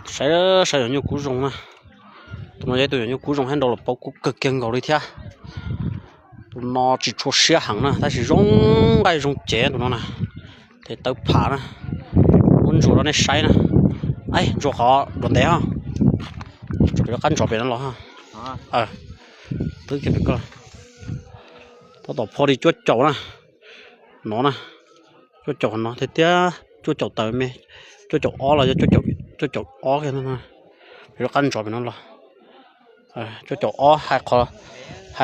Saib, saib yog nyuj kub zoo na. Tus no yog ib tug yog nyuj kub zoo thiab nrau los paub kub kawg kiag nkaus li thiab. Tus no tsis tshua siab heev na tab sis zoo nqaij zoo cev tus no na. Tes tawb pham na. Muab ntsuas rau nej saib na. Ntsuas qhov nrov ntev ho. Rov qab ntsos pem no los. Twb kiag pem ko. Tab tom pho li cuaj caum na. No na. Cuaj caum qhov no tiag tiag, cuaj caum tawm me, cuaj caum ob los yog cuaj caum ob kiag no. Rov qab ntsos pem no los. Cuaj caum ob, hais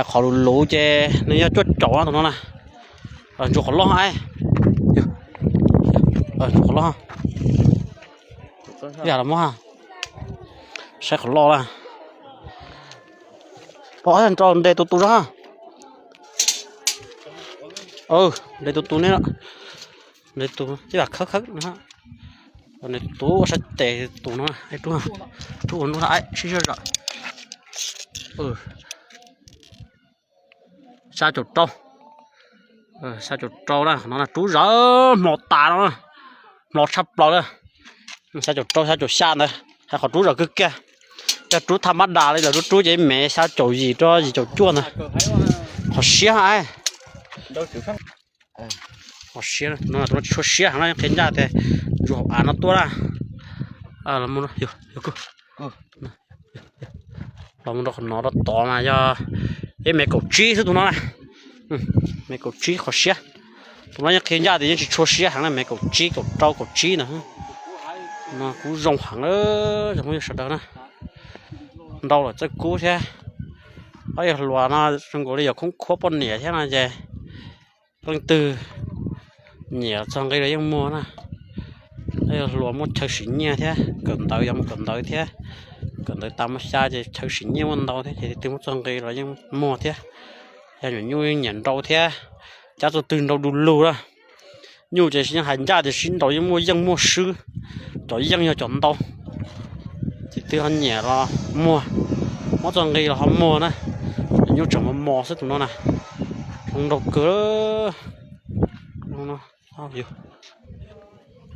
qhov luv luv ces nws yog cuaj caum tus no na. Ntsuas qhov loj, ntsuas qhov loj. Yam los muab, saib qhov loj na. Pom nrau nres tus tus zog. Nres tus tus ne, nres tus ib yam khawb khawb no. Nws tus ua saib tes tus no, rub ua nub sib zog zom. Xya caum rau, xya caum rau na, qhov no rub zawv hmo tas no, hmo tshaj plaws na. Xya caum rau xya caum xya ntawd hais qhov rub zawv kawg kiag. Cov rub tham mab das li lawv rub rub ces me xya caum yim rau yim caum cuaj ntawd. Qhov siab, qhov siab no, tus no tsis tshua siab heev na, qhia ncaj tias ntsuas hauv av no tuaj na. Los mus rau qhov no rau tod mas yog ib me kaum tsib xwb tus no na. Me kaum tsib qhov siab. Tus no yeej qhia ncaj tias yeej tsis tshua siab heev na, me kaum tsib kaum rau kaum tsib ntawd. No kub zoo heev, zoo yog sawv daws na. Nrau lawm txawj kub thiab. Ob yawg hluas no zoo nkaus li yog khoob khuab poj niam thiab no ces leej twg nyiam txog nqi los yeej muag na. Ob yawg hluas muaj chaw siv nyiaj thiab, kawm ntawv yog mus kawm ntawv thiab, kawm ntawv tas muaj xya ces chaw siv nyiaj muaj ntau thiab ces leej twg muaj txog nqi los yeej muag thiab. Yog nyuam nyuj yeej nyiam nrau thiab, cab txoj twg nrau du lug na. Nyuj ces yeej hais ncaj tias sib nraus yeej muaj yeej muaj swb, cov yeej yog cov ntau. Ces twg ho nyiam los muag, muab txoj nqi los ho muag na. Nyuj tseem mos mos xwb tus no na. Zoo nraug kawg.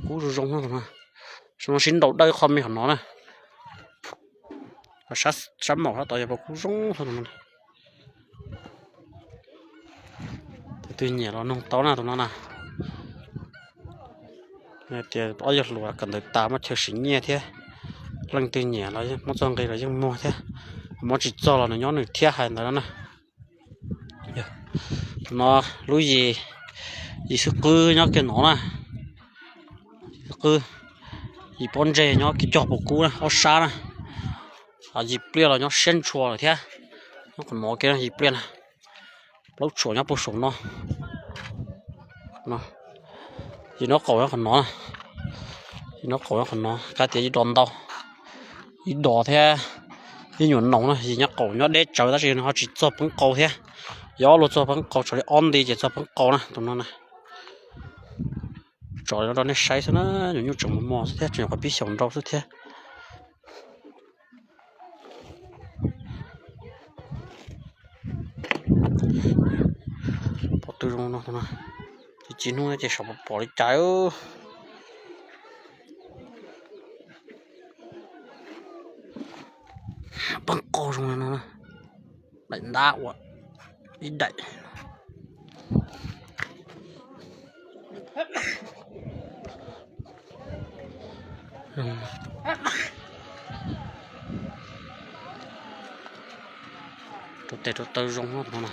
Kub zoo zoo no, sib nraus dawb qhov me qhov no na. Sab maum sab tod yog pas kub zoo no. Tus twg nyiam los noog tau na tus no na. Tias ob yawg hluas kawm ntawv tas muaj chaw siv nyiaj thiab, leej twg nyiam los muab txoj nqi los yeej muag thiab, muab tsis txog los nws nyob nws thiab hais ntawd na. Tus no lub yim, yim xwb qwb nyob kiag no na. Yim xwb qwb, yim pob ntseg nyob kiag cog puas kub na, ob sab na. Yim pliaj los nyob siab ntshua lawm thiab. Nyob qhov no kiag yim pliaj na. Plaub tshuam nyob puag saum no. Yim nraub qaum nyob qhov no, yim nraub qaum nyob qhov no, kav tias yim dos ntau, ib dos thiab ib nyuam noog na. Yim nyob qaum nyob deb tsawv tab sis nws ho tsis txog peeb qau thiab. Yog ob luag txog peeb qau, tshuav li ob nti ces txog peeb qau na tus no na. Tso rau nej saib xwb na, nyuam nyuj tseem mos mos xwb thiab, tseem nyuam qhuav pib xyaum nrau xwb thiab. Pom tw zoo no, txij hnub ces xyov pom li cas. Peeb qau zoo no, daim ntab ua ib daim. Rau tes rau taw zoo no.